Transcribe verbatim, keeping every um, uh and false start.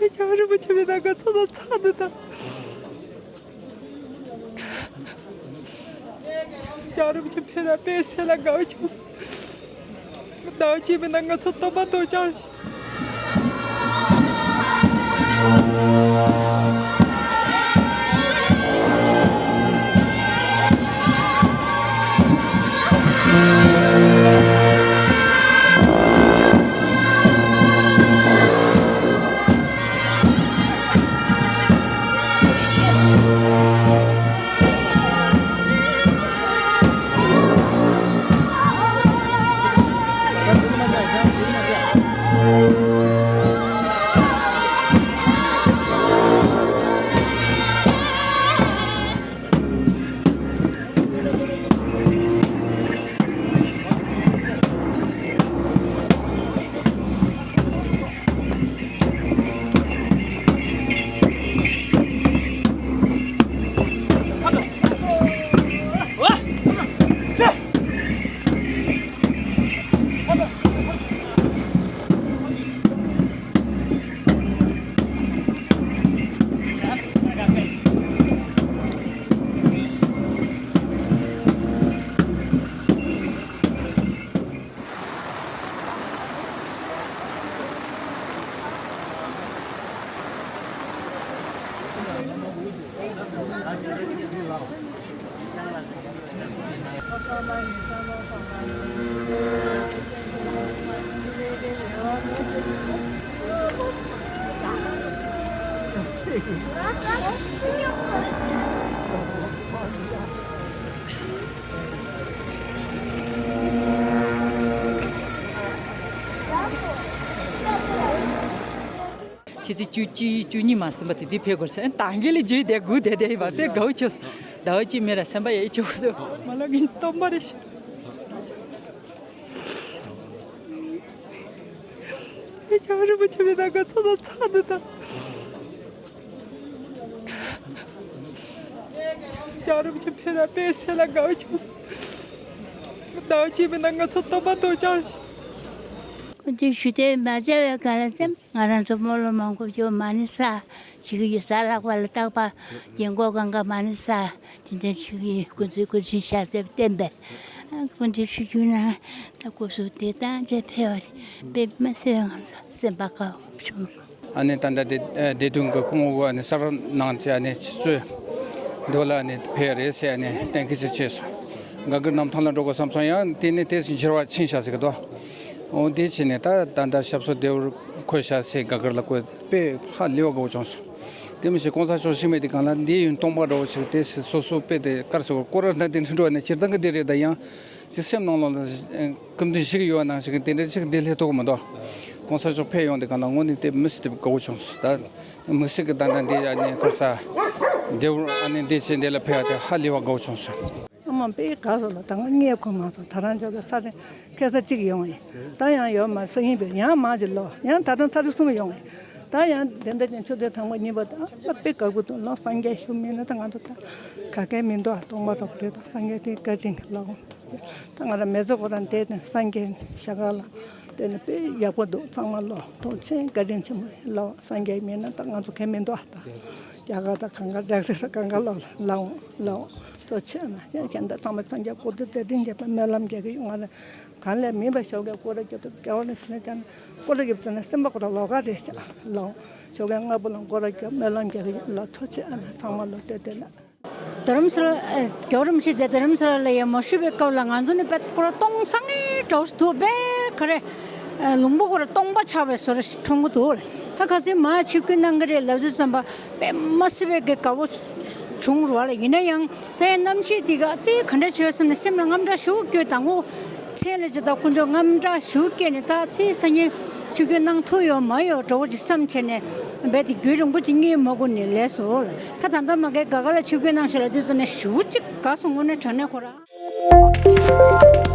ཨེ་ཅག་རིན་པོ་ཆེ་མེད་ན་ང་ཚོ་ཚང་འདུག་ད། ཅག་རིན་པོ་ཆེ་ཕེབས་ན་དཔེ་སེམས་ལ་དགའ་བོ་བྱུང་སོང་། ཟླ་བ་གཅིག་མིན་ན་ང་ཚོ་སྟོན་པ་ཐོབ་ཆགས། ཕྱི་ཚེས་བཅུ་གཅིག་བཅུ་གཉིས་མ་ཟིན་པ་དེ་དུས་ཕེབས་དགོས་ཟེར། ད་གིན་ལས་བརྗོད་བསྡད་སྒུག་བསྡད་བསྡད་ཡིན་པ། དཔེ་དགའ་བོ་བྱུང་སོང་། ཟླ་བ་གཅིག་མིན་ལ་སེམས་པ་ཡག་བྱུང་འདུག་མ་ལ་གིན་སྟོན་པ་རེད་ཤག་ཨེ་ཅག་རིན་པོ་ཆེ་མེད་ན་ང་ཚོ་ཚང་འདུག་ད། ཅག་རིན་པོ་ཆེ་ཕེབས་ན་དཔེ་སེམས་ལ་དགའ་བོ་བྱུང་སོང་། ཟླ་བ་གཅིག་མིན་ན་ང་ཚོ་སྟོན་པ་ཐོབ་ཆགས། ཁོ་ཚོས་ཞུ་དེ་མ་བྱ་བའི་ག་ལ་སེམས། ང་རང་ཚོ་སྨོན་ལམ་མང་པོ་བརྒྱབ། མ་ཎི་བསགས་བྱེད་ཀྱི་ཡོད། གཟའ་ལྷག་པ་ལ་རྟག་པར་རྒན་གོག་གང་ག་མ་ཎི་བསགས་དེ་འདྲ་བྱེད་ཀྱི་ཡོད། སྐུ་ཚེ་སྐུ་ཚེ་ཞབས་པད་བརྟན་པས། སྐུ་ཚེ་ཞུ་རྒྱུ་ན་ད་སྐུ་གཟུགས་བདེ་ཐང་ཅན་ཕེབས་པ་དེ་དཔེ་མི་སྲིད་ང་ཚོ་སེམས་པ་དགའ་བོ་བྱུང་སོང་། ཨ་ནི་ད་ལྟ་དེ་བདེ་སྡུག་གི་སྐུ་ངོ་བོ་ཨ་ནི་ས་ར་ནང་ཆེ་ཨ་ནི་ཆུ་ཚོད་འདུག་ལ་ཨ་ནི་ཕེབས་རེད་ཟེར་ཨ་ནི་གཏན་འཁེལ་ཅིག་བྱས་སོང་། སྒ་སྒར་གནམ་ཐང་ལ་འགྲོ་དགོས་བསམ་སོང་། ཡང་དེ་ནི་དེ་ཕྱིར་འགྱུར་བ་ཕྱིན་ཤག་ཟེར་གི་འདུག་འོ་དེ་ཕྱིན་ནས་ད་ད་ལྟ་ཞབས་སོར་བདེ་པོར་འཁོད་ཤག་ཟེར། སྒ་སྒར་ལ་བཀོད་དཔེ་ཧ་ལས་པ་དགའ་བོ་བྱུང་སོང་། དེ་མི་ཤེས་གོང་ས་མཆོག་ཤི་མེད་དེ་གང་ལ་འདི་ཡུན་སྟོང་པ་འདྲ་བོ་ཞིག་དེ་སོ་སོ་དཔེ་དེ་དཀར་ཟེར་བ་སྐོར་ར་ད་དེ་འདྲ་འགྲོ་བ་ནི་སྤྱིར་བཏང་གི་དེ་རེད། ད་ཡང་ཅི་སེམས་ནང་ལོགས་ལ་སྐུ་མདུན་ཞིག་ཡོད་ནང་ཞིག་དེ་འདྲ་ཞིག་འདི་སླེབས་ཐུབ་ཀྱི་མི་འདུག་གོང་ས་མཆོག་ཕེབས་ཡོང་དེ་གང་ལ་དངོས་གནས་དེ་མི་སྲིད་དེ་དགའ་བོ་བྱུང་སོང་། ད་མི་སྲིད་ཀྱི་ད་ད་འདི་ཨ་ནི་ཁར་ས་བདེ་པོར་ཨ་ནི་འདི་བྱས་འདི་ལ་ཕེབས་ཡ་དེ་ཧ་ལས་པ་དགའ་བོ་བྱུང་སོང་། ཨ་མ་དཔེ་དགའ་སོང་ལ། ད་ང་རྙེད་ཁོམ་མ་སོང་། ད་རང་ཅོག་གི་ཚར་རིང་ཁ་སང་གཅིག་ཡོང་བས། ད་ཡང་ཡོད་མ་སོང་ཡིན་པས། ཡང་མ་གཅིག་ལོ་ཡང་ད་ལྟ་ཚར་རིང་གསུམ་ཡོང་བས། ད་ཡང་དེ་འདྲ་ཅན་ཆུ་ཚོད་ཐེངས་མ་གཉིས་པ་དང་ཨ་དཔེ་དགའ་པོ་འདུག་ལོ། སངས་རྒྱས་ཞུ་མེད་ན་ད་ང་ཚོ་ད་ག་གེ་མི་འདུག་ཨ་སྟོང་པ་རབ་དེ་དང་སངས་རྒྱས་དེ་བཀའ་དྲིན་གྱི་ལོ། ད་ང་རང་མེ་ཚོ་ཁོ་རང་བསྡད་ནས་སངས་རྒྱས་ཞལ་སྔ་ལ་བསྡད་ནས་དཔེ་ཡག་པོ་འདུག་ཚང་མ་ལོ་ཐུགས་རྗེ་ཆེ། བཀའ་དྲིན་ཆེན་པོ་ལོ། སངས་རྒྱས་མེད་ན་ད་ང་ཚོ་ག་གེ་མི་འདུག་ཨ་ད་རྒྱ་གར་དང་གང་ག་རྒྱག་ས་ས་གང་ག་ལོ་ལོ་ལོ། ཐུགས་རྗེ་ཆེ་ན་ཁྱེད་ད་ཚང་མ་སངས་རྒྱས་སྐུ་ཚེ་བརྟན་ཅིང་སྨོན་ལམ་རྒྱག་གི་ཡོད། ང་རང་གང་ལས་མིན་པ་ཞོགས་ཀས་སྐོར་ར་རྒྱབ་ཏུ་སྐྱེ་བ་ནས་ཞུ་ན་ཅང་སྐོར་ར་རྒྱབ་ཙམ་ན་སེམས་པ་ཁོ་ར་ལོག་ག་རེད་ཤག་ལོ། ཞོགས་ཀས་སྔ་པོ་ལ་སྐོར་ར་རྒྱབ་སྨོན་ལམ་རྒྱག་གི་ཡོད་ལོ། ཐུགས་རྗེ་ཆེ་ཨ་མ་ཚང་མ་ལོ། བསྟོད་བསྟོད་ལ། རྡ་རམ་ས་ལ་ཨ་རྒྱལ་བ་རིན་པོ་ཆེ་དེ་རྡ་རམ་ས་ལ་ལ་ཡ་མ་བཞུགས་པའི་སྐབས་ལ་ང་ཚོ་ནི་དཔེ་སྐོར་ར་གཏོང་ས་ངེས་འདྲ་བོ་ཞིག་འདུག་དཔེ་ག་རེ་ཨ་ལུང་པ་ཁོ་ར་སྟོང་པ་ཆགས་པའི་བཟོ་འདྲ་ཞིག་མཐོང་གི་འདུག་ད་ཁ་སང་མར་ཆིབས་བསྒྱུར་གནང་གི་རེད་ལབ་དུས་ཙམ་པ་དཔེ་མི་སྲིད་པའི་གི་དགའ་བོ་བྱུང་རོགས་ལ། ཡིན་ན་ཡང་ད་ཡང་གནམ་གཤིས་འདི་ག་ཚེ་ག་འདྲ་བྱོས་བསམ་ནས་སེམས་ལ་དངངས་སྐྲག་ཞེ་པོ་སྐྱེས། དང་པོ་མཚན་ལ་ཅི་ད་སྐུ་མདུན་དངངས་སྐྲག་ཞེ་པོ་སྐྱེས་ནས་ད་ཚེ་སང་ཉིན་ཆིབས་བསྒྱུར་གནང་ཐུབ་ཡོད་མ་ཡོད་འདྲ་བོ་ཅིག་བསམ་བྱས་ནས་རྦད་དེ་རྒྱུན་རིང་པོ་ཅིག་གཉིད་མ་ཁུག་ནས་ལས་སོ་ལ། ད་ད་ལྟ་མ་གི་སྒ་སྒར་ལ་ཆིབས་བསྒྱུར་གནང་ཞིག་ལབ་དུས་ཙམ་ནས་ཞེ་པོ་ཅིག་དགའ་སོང་། དངོས་གནས་དྲང་གནས་ཁོ་རང་།